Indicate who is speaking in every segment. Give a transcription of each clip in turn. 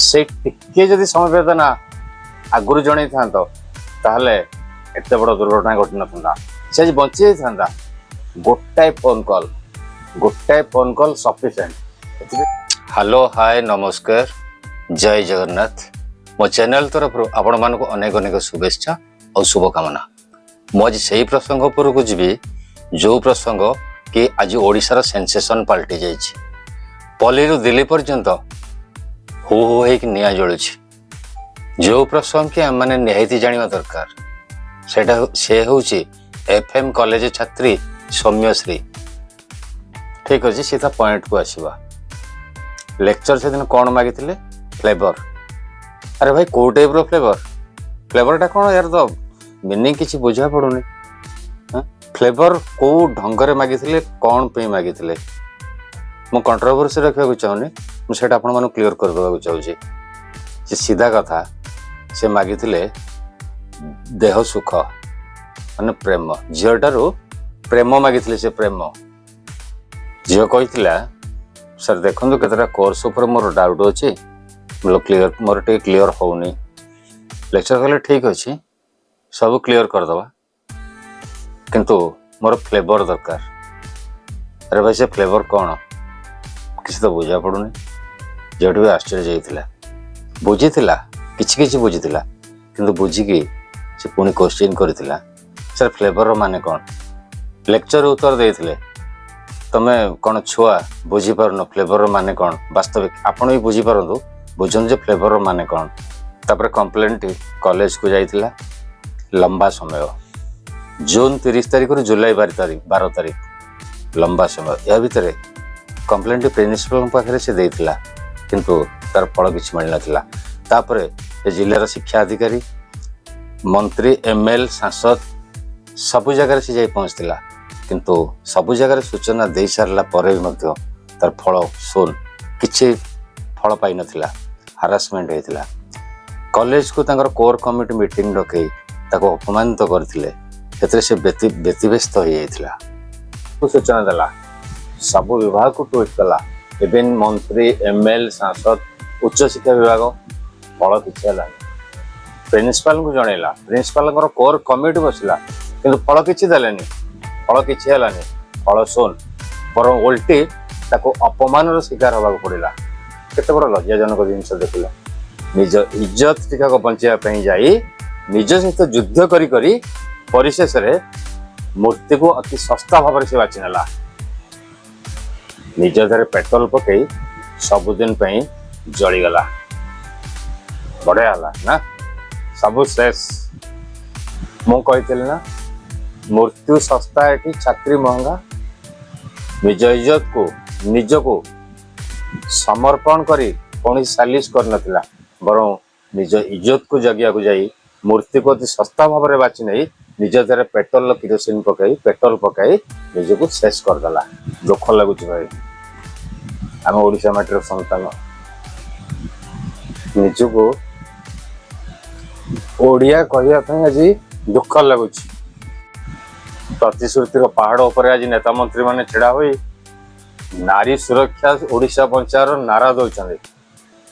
Speaker 1: ସେ ଟିକେ ଯଦି ସମବେଦନା ଆଗରୁ ଜଣେଇଥାନ୍ତ, ତାହେଲେ ଏତେ ବଡ଼ ଦୁର୍ଘଟଣା ଘଟିନଥାନ୍ତା, ସେ ଆଜି ବଞ୍ଚି ଯାଇଥାନ୍ତା। ଗୋଟାଏ ଫୋନ୍ କଲ୍, ଗୋଟାଏ ଫୋନ୍ କଲ୍ ସଫିସିଏଣ୍ଟ ଏଥିରେ। ହ୍ୟାଲୋ, ହାଏ, ନମସ୍କାର, ଜୟ ଜଗନ୍ନାଥ। ମୋ ଚ୍ୟାନେଲ ତରଫରୁ ଆପଣମାନଙ୍କୁ ଅନେକ ଅନେକ ଶୁଭେଚ୍ଛା ଆଉ ଶୁଭକାମନା। ମୁଁ ଆଜି ସେଇ ପ୍ରସଙ୍ଗ ଉପରକୁ ଯିବି, ଯେଉଁ ପ୍ରସଙ୍ଗ କି ଆଜି ଓଡ଼ିଶାର ସେନ୍ସେସନ୍ ପାଲଟି ଯାଇଛି। ପଲ୍ଲୀରୁ ଦିଲ୍ଲୀ ପର୍ଯ୍ୟନ୍ତ ହୁ ହୁ ହେଇକି ନିଆଁ ଜଳୁଛି। ଯେଉଁ ପ୍ରସଙ୍ଗ କି ଆମମାନେ ନିହାତି ଜାଣିବା ଦରକାର, ସେଇଟା ସେ ହେଉଛି ଏଫ୍ ଏମ୍ କଲେଜ ଛାତ୍ରୀ ସୌମ୍ୟଶ୍ରୀ। ଠିକ ଅଛି, ସିଧା ପଏଣ୍ଟକୁ ଆସିବା। ଲେକ୍ଚର ସେଦିନ କ'ଣ ମାଗିଥିଲେ? ଫ୍ଲେଭର। ଆରେ ଭାଇ, କୋଉ ଟାଇପ୍ର ଫ୍ଲେଭର? ଫ୍ଲେଭରଟା କ'ଣ? ୟାର ତ ମିନିଂ କିଛି ବୁଝା ପଡୁନି। ଫ୍ଲେଭର କୋଉ ଢଙ୍ଗରେ ମାଗିଥିଲେ, କ'ଣ ପାଇଁ ମାଗିଥିଲେ? ମୁଁ କଣ୍ଟ୍ରୋଭର୍ସି ରଖିବାକୁ ଚାହୁଁନି, ମୁଁ ସେଇଟା ଆପଣମାନଙ୍କୁ କ୍ଲିୟର କରିଦେବାକୁ ଚାହୁଁଛି ଯେ ସିଧା କଥା, ସେ ମାଗିଥିଲେ ଦେହ ସୁଖ, ମାନେ ପ୍ରେମ। ଝିଅଟାରୁ ପ୍ରେମ ମାଗିଥିଲେ ସେ, ପ୍ରେମ। ଝିଅ କହିଥିଲା, "ସାର୍, ଦେଖନ୍ତୁ, କେତେଟା କୋର୍ସ ଉପରେ ମୋର ଡାଉଟ୍ ଅଛି, କ୍ଲିୟର ମୋର ଟିକେ କ୍ଲିୟର ହଉନି।" ଲେକ୍ଚର କହିଲେ, "ଠିକ୍ ଅଛି, ସବୁ କ୍ଲିୟର କରିଦେବା, କିନ୍ତୁ ମୋର ଫ୍ଲେଭର ଦରକାର।" ଆରେ ଭାଇ, ସେ ଫ୍ଲେଭର କ'ଣ କିଛି ତ ବୁଝା ପଡୁନି। ଝିଅଟି ବି ଆଶ୍ଚର୍ଯ୍ୟ ହେଇଥିଲା। ବୁଝିଥିଲା, କିଛି କିଛି ବୁଝିଥିଲା, କିନ୍ତୁ ବୁଝିକି ସେ ପୁଣି କୋଶ୍ଚିନ୍ କରିଥିଲା, "ସାର୍, ଫ୍ଲେଭରର ମାନେ କ'ଣ?" ଲେକ୍ଚର ଉତ୍ତର ଦେଇଥିଲେ, "ତମେ କ'ଣ ଛୁଆ, ବୁଝିପାରୁନ ଫ୍ଲେଭରର ମାନେ କ'ଣ?" ବାସ୍ତବିକ ଆପଣ ବି ବୁଝିପାରନ୍ତୁ, ବୁଝନ୍ତୁ ଯେ ଫ୍ଲେଭରର ମାନେ କ'ଣ। ତାପରେ କମ୍ପ୍ଲେନଟି କଲେଜକୁ ଯାଇଥିଲା। ଲମ୍ବା ସମୟ, ଜୁନ୍ 30 ତାରିଖରୁ ଜୁଲାଇ 12 ତାରିଖ, 12 ତାରିଖ, ଲମ୍ବା ସମୟ। ଏହା ଭିତରେ କମ୍ପ୍ଲେନଟି ପ୍ରିନ୍ସିପାଲଙ୍କ ପାଖରେ ସେ ଦେଇଥିଲା, କିନ୍ତୁ ତାର ଫଳ କିଛି ମିଳିନଥିଲା। ତାପରେ ଏ ଜିଲ୍ଲାର ଶିକ୍ଷା ଅଧିକାରୀ, ମନ୍ତ୍ରୀ, ଏମଏଲଏ, ସାଂସଦ, ସବୁ ଜାଗାରେ ସେ ଯାଇ ପହଞ୍ଚିଥିଲା। କିନ୍ତୁ ସବୁ ଜାଗାରେ ସୂଚନା ଦେଇ ସାରିଲା ପରେ ବି ମଧ୍ୟ ତାର ଫଳ ଶୂନ, କିଛି ଫଳ ପାଇନଥିଲା। ହାରାସମେଣ୍ଟ ହେଇଥିଲା। କଲେଜକୁ ତାଙ୍କର କୋର୍ କମିଟି ମିଟିଂ ଡକେଇ ତାକୁ ଅପମାନିତ କରିଥିଲେ। ସେଥିରେ ସେ ବ୍ୟତିବ୍ୟସ୍ତ ହେଇଯାଇଥିଲା। ସୂଚନା ଦେଲା, ସବୁ ବିଭାଗକୁ ଟ୍ୱିଟ୍ କଲା, ଇଭେନ୍ ମନ୍ତ୍ରୀ, ଏମଏଲଏ, ସାଂସଦ, ଉଚ୍ଚଶିକ୍ଷା ବିଭାଗ। ଫଳ କିଛି ହେଲାନି। ପ୍ରିନ୍ସିପାଲଙ୍କୁ ଜଣେଇଲା, ପ୍ରିନ୍ସିପାଲଙ୍କର କୋର୍ କମିଟି ବସିଲା, କିନ୍ତୁ ଫଳ କିଛି ଦେଲେନି। ଫଳ କିଛି ହେଲାନି, ଫଳ ଶୂନ। ବରଂ ଓଲଟି ତାକୁ ଅପମାନର ଶିକାର ହେବାକୁ ପଡ଼ିଲା। କେତେ ବଡ଼ ଲଜ୍ଜାଜନକ ଜିନିଷ ଦେଖିଲ! ନିଜ ଇଜ୍ଜତ ଟିକକ ବଞ୍ଚିବା ପାଇଁ ଯାଇ ନିଜ ସହିତ ଯୁଦ୍ଧ କରି କରି ପରିଶେଷରେ ମୃତ୍ୟୁକୁ ଅତି ଶସ୍ତା ଭାବରେ ସେ ବାଛି ନେଲା। ନିଜ ଦେହରେ ପେଟ୍ରୋଲ ପକେଇ ସବୁଦିନ ପାଇଁ ଜଳିଗଲା। ବଢିଆ ହେଲା ନା? ସବୁ ଶେଷ। ମୁଁ କହିଥିଲି ନା, ମୃତ୍ୟୁ ଶସ୍ତା ଏଠି, ଛାତ୍ରୀ ମହଙ୍ଗା। ନିଜ ଇଜ୍ଜତକୁ ନିଜକୁ ସମର୍ପଣ କରି କୌଣସି ସାଲିସ କରିନଥିଲା, ବରଂ ନିଜ ଇଜ୍ଜତକୁ ଜଗିବାକୁ ଯାଇ ମୃତ୍ୟୁକୁ ଅତି ଶସ୍ତା ଭାବରେ ବାଛି ନେଇ ନିଜ ଦେହରେ ପେଟ୍ରୋଲ, କିରୋସିନ ପକାଇ, ପେଟ୍ରୋଲ ପକାଇ ନିଜକୁ ଶେଷ କରିଦେଲା। ଦୁଃଖ ଲାଗୁଛି ଭାଇ, ଆମ ଓଡ଼ିଶା ମାଟିର ସନ୍ତାନ। ନିଜକୁ ଓଡ଼ିଆ କହିବା ପାଇଁ ଆଜି ଦୁଃଖ ଲାଗୁଛି। ପ୍ରତିଶ୍ରୁତିର ପାହାଡ଼ ଉପରେ ଆଜି ନେତା ମନ୍ତ୍ରୀ ମାନେ ଛିଡ଼ା ହୋଇ ନାରୀ ସୁରକ୍ଷା, ଓଡ଼ିଶା ବଞ୍ଚାର ନାରା ଦଉଛନ୍ତି।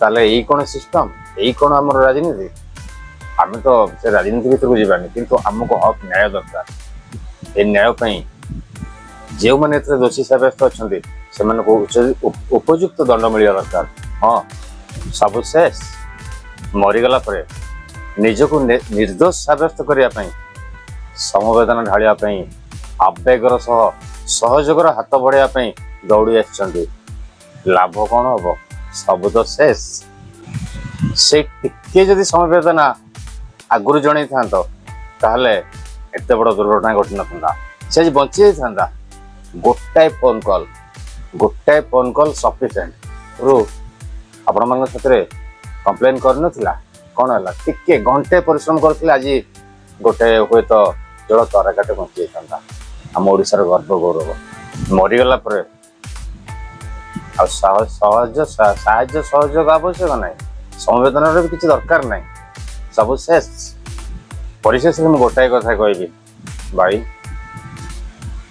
Speaker 1: ତାହେଲେ ଏଇ କଣ ସିଷ୍ଟମ? ଏଇ କଣ ଆମର ରାଜନୀତି? ଆମେ ତ ସେ ରାଜନୀତି ଭିତରକୁ ଯିବାନି, କିନ୍ତୁ ଆମକୁ ହକ୍, ନ୍ୟାୟ ଦରକାର। ଏ ନ୍ୟାୟ ପାଇଁ ଯେଉଁମାନେ ଏଥିରେ ଦୋଷୀ ସାବ୍ୟସ୍ତ ଅଛନ୍ତି, ସେମାନଙ୍କୁ ଉପଯୁକ୍ତ ଦଣ୍ଡ ମିଳିବା ଦରକାର। ହଁ, ସବୁ ଶେଷ। ମରିଗଲା ପରେ ନିଜକୁ ନିର୍ଦ୍ଦୋଷ ସାବ୍ୟସ୍ତ କରିବା ପାଇଁ, ସମବେଦନା ଢାଳିବା ପାଇଁ, ଆବେଗର ସହ ସହଯୋଗର ହାତ ବଢ଼ାଇବା ପାଇଁ ଦୌଡ଼ି ଆସିଛନ୍ତି। ଲାଭ କଣ ହବ? ସବୁ ତ ଶେଷ। ସେ ଟିକେ ଯଦି ସମବେଦନା ଆଗରୁ ଜଣେଇଥାନ୍ତ, ତାହେଲେ ଏତେ ବଡ଼ ଦୁର୍ଘଟଣା ଘଟିନଥାନ୍ତା, ସେ ଆଜି ବଞ୍ଚି ଯାଇଥାନ୍ତା। ଗୋଟାଏ ଫୋନ୍ କଲ୍, ଗୋଟାଏ ଫୋନ୍ କଲ୍ ସଫିସିଏଣ୍ଟ ରୁ ଆପଣମାନଙ୍କ ସାଥିରେ କମ୍ପ୍ଲେନ୍ କରିନଥିଲା, କ'ଣ ହେଲା? ଟିକେ ଘଣ୍ଟେ ପରିଶ୍ରମ କରିଥିଲେ ଆଜି ଗୋଟେ ହୁଏତ ଜଳ ତରାକାଟେ ବଞ୍ଚି ଯାଇଥାନ୍ତା। ଆମ ଓଡ଼ିଶାର ଗର୍ବ, ଗୌରବ। ମରିଗଲା ପରେ ଆଉ ସହଜ ସାହାଯ୍ୟ ସହଯୋଗ ଆବଶ୍ୟକ ନାହିଁ, ସମବେଦନାର ବି କିଛି ଦରକାର ନାହିଁ। ସବୁ ଶେଷ। ପରିଶେଷରେ ମୁଁ ଗୋଟାଏ କଥା କହିବି ଭାଇ,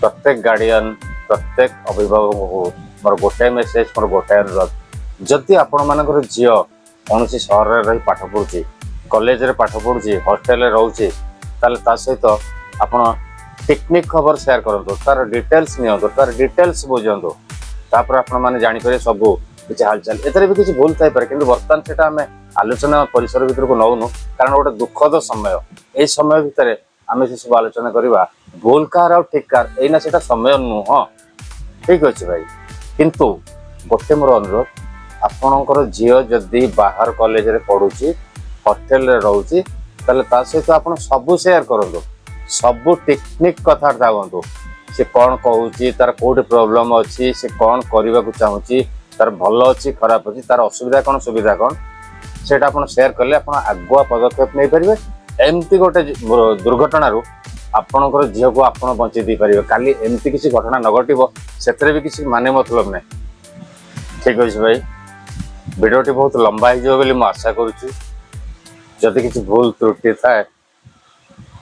Speaker 1: ପ୍ରତ୍ୟେକ ଗାର୍ଡିଆନ, ପ୍ରତ୍ୟେକ ଅଭିଭାବକଙ୍କୁ ମୋର ଗୋଟାଏ ମେସେଜ, ମୋର ଗୋଟାଏ ଅନୁରୋଧ, ଯଦି ଆପଣମାନଙ୍କର ଝିଅ କୌଣସି ସହରରେ ରହି ପାଠ ପଢ଼ୁଛି, କଲେଜରେ ପାଠ ପଢ଼ୁଛି, ହଷ୍ଟେଲରେ ରହୁଛି, ତାହେଲେ ତା ସହିତ ଆପଣ ଟେକ୍ନିକ୍ ଖବର ସେୟାର କରନ୍ତୁ, ତାର ଡିଟେଲ୍ସ ନିଅନ୍ତୁ, ତାର ଡିଟେଲ୍ସ ବୁଝନ୍ତୁ। ତାପରେ ଆପଣମାନେ ଜାଣିପାରିବେ ସବୁ କିଛି ହାଲଚାଲ। ଏଥିରେ ବି କିଛି ଭୁଲ ଥାଇପାରେ, କିନ୍ତୁ ବର୍ତ୍ତମାନ ସେଟା ଆମେ ଆଲୋଚନା ପରିସର ଭିତରକୁ ନଉନୁ, କାରଣ ଗୋଟେ ଦୁଃଖଦ ସମୟ। ଏଇ ସମୟ ଭିତରେ ଆମେ ସେସବୁ ଆଲୋଚନା କରିବା, ଭୁଲ କାହାର ଆଉ ଠିକ କାହାର, ଏଇନା ସେଟା ସମୟ ନୁହଁ। ଠିକ ଅଛି ଭାଇ, କିନ୍ତୁ ଗୋଟେ ମୋର ଅନୁରୋଧ, ଆପଣଙ୍କର ଝିଅ ଯଦି ବାହାର କଲେଜରେ ପଢୁଛି, ହଷ୍ଟେଲରେ ରହୁଛି, ତାହେଲେ ତା ସହିତ ଆପଣ ସବୁ ସେୟାର କରନ୍ତୁ, ସବୁ ଟେକ୍ନିକ୍ କଥାବାର୍ତ୍ତା ହୁଅନ୍ତୁ। ସେ କ'ଣ କହୁଛି, ତାର କୋଉଠି ପ୍ରୋବ୍ଲେମ ଅଛି, ସେ କ'ଣ କରିବାକୁ ଚାହୁଁଛି, ତାର ଭଲ ଅଛି, ଖରାପ ଅଛି, ତାର ଅସୁବିଧା କ'ଣ, ସୁବିଧା କ'ଣ, ସେଇଟା ଆପଣ ସେୟାର କଲେ ଆପଣ ଆଗୁଆ ପଦକ୍ଷେପ ନେଇପାରିବେ। ଏମିତି ଗୋଟେ ଦୁର୍ଘଟଣାରୁ ଆପଣଙ୍କର ଝିଅକୁ ଆପଣ ବଞ୍ଚେଇ ଦେଇପାରିବେ। କାଲି ଏମିତି କିଛି ଘଟଣା ନ ଘଟିବ, ସେଥିରେ ବି କିଛି ମାନେ ମତଲବ ନାହିଁ। ଠିକ ଅଛି ଭାଇ, ଭିଡ଼ିଓଟି ବହୁତ ଲମ୍ବା ହେଇଯିବ ବୋଲି ମୁଁ ଆଶା କରୁଛି। ଯଦି କିଛି ଭୁଲ ତ୍ରୁଟି ଥାଏ,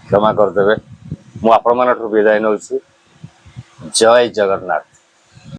Speaker 1: କ୍ଷମା କରିଦେବେ। ମୁଁ ଆପଣମାନଙ୍କଠୁ ବିଦାୟ ନେଉଛି। ଜୟ ଜଗନ୍ନାଥ।